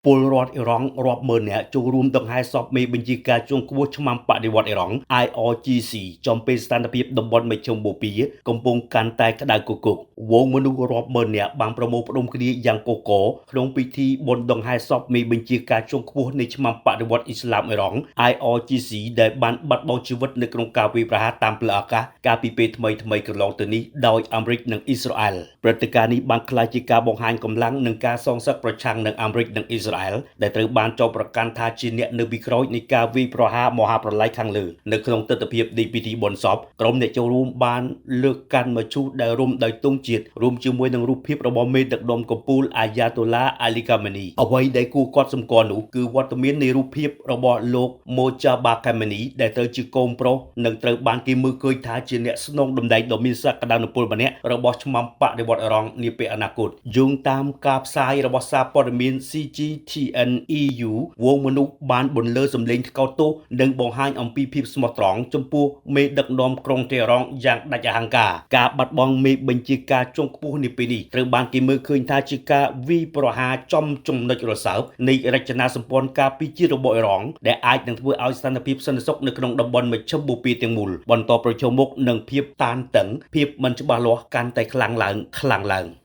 ពលរដ្ឋអ៊ីរ៉ង់រាប់ម៉ឺននាក់ចូលរួមដង្ហែសពមេបញ្ជាការជាន់ខ្ពស់ឆ្មាំបដិវត្តន៍អ៊ីរ៉ង់ IRGC ចំពេលស្ថានភាពតំបន់មជ្ឈិមបូព៌ាកំពុងកាន់តែក្តៅគគុក។វងមនុស្សរាប់ម៉ឺននាក់បានប្រមូលផ្តុំគ្នាយ៉ាងកុះករក្នុងពិធីបុណ្យដង្ហែសពមេបញ្ជាការជាន់ខ្ពស់នៃឆ្មាំបដិវត្តន៍អ៊ីស្លាមអ៊ីរ៉ង់ IRGC ដែលបានបាត់បង់ជីវិតនៅក្នុងការវាយប្រហារតាមផ្លូវអាកាសកាលពីពេលថ្មីៗកន្លងទៅនេះដោយអាមេរិកនិងអ៊ីស្រាអែលព្រឹត្តិការណ៍នេះបានក្លាយជាការបង្ហាញកម្លាំងនិងការសងសឹកប្រឆាំងនឹងអាមេរិកនិងអ៊ីស្រាអែលដែលត្រូវបានចោទប្រកាន់ថាជាអ្នកនៅពីក្រោយនៃការវាយប្រហារមហាប្រល័យខាងលើនៅក្នុងទិដ្ឋភាពនៃពិធីបុណ្យសពក្រុមអ្នកចូលរួមបានលើកកាន់មឈូសដែលរុំដោយទង់ជាតិរួមជាមួយនឹងរូបភាពរបស់មេដឹកនាំកំពូលអាយ៉ាតូឡាអាលីកាម៉ានីអ្វីដែលគួរកត់សម្គាល់នោះគឺវត្តមាននៃរូបភាពរបស់លោកម៉ូចាបាកាម៉ានីដែលត្រូវជាកូនប្រុសនិងត្រូវបានគេមើលឃើញថាជាអ្នកស្នងតំណែងដ៏មានសក្តានុពលម្នាក់របស់ឆ្មាំបដិវត្តន៍អ៊ីរ៉ង់នាពេលអនាគតយោងតាមការផ្សាយរបស់សារព័ត៌មាន CGTN EU វងមនុស្សបានបន្លឺសម្លេងថ្កោលទោសនិងបង្ហាញអំពីភាពស្មោះត្រង់ចំពោះមេដឹកនាំក្រុងតេហរ៉ង់យ៉ាងដាច់អហង្ការការបាត់បង់មេបញ្ជាការជាន់ខ្ពស់នាពេលនេះត្រូវបានគេមើលឃើញថាជាការវាយប្រហារចំចំណុចរសើបនៃរចនាសម្ព័ន្ធការពារជាតិរបស់អ៊ីរ៉ង់ដែលអាចនឹងធ្វើឲ្យស្ថានភាពសន្តិសុខនៅក្នុងតំបន់មជ្ឈិមបូព៌ាទាំងមូលបន្តប្រឈមមុខនឹងភាពតានតឹងភាពមិនច្បាស់លាស់កាន់តែខ្លាំងឡើងខ្លាំងឡើង។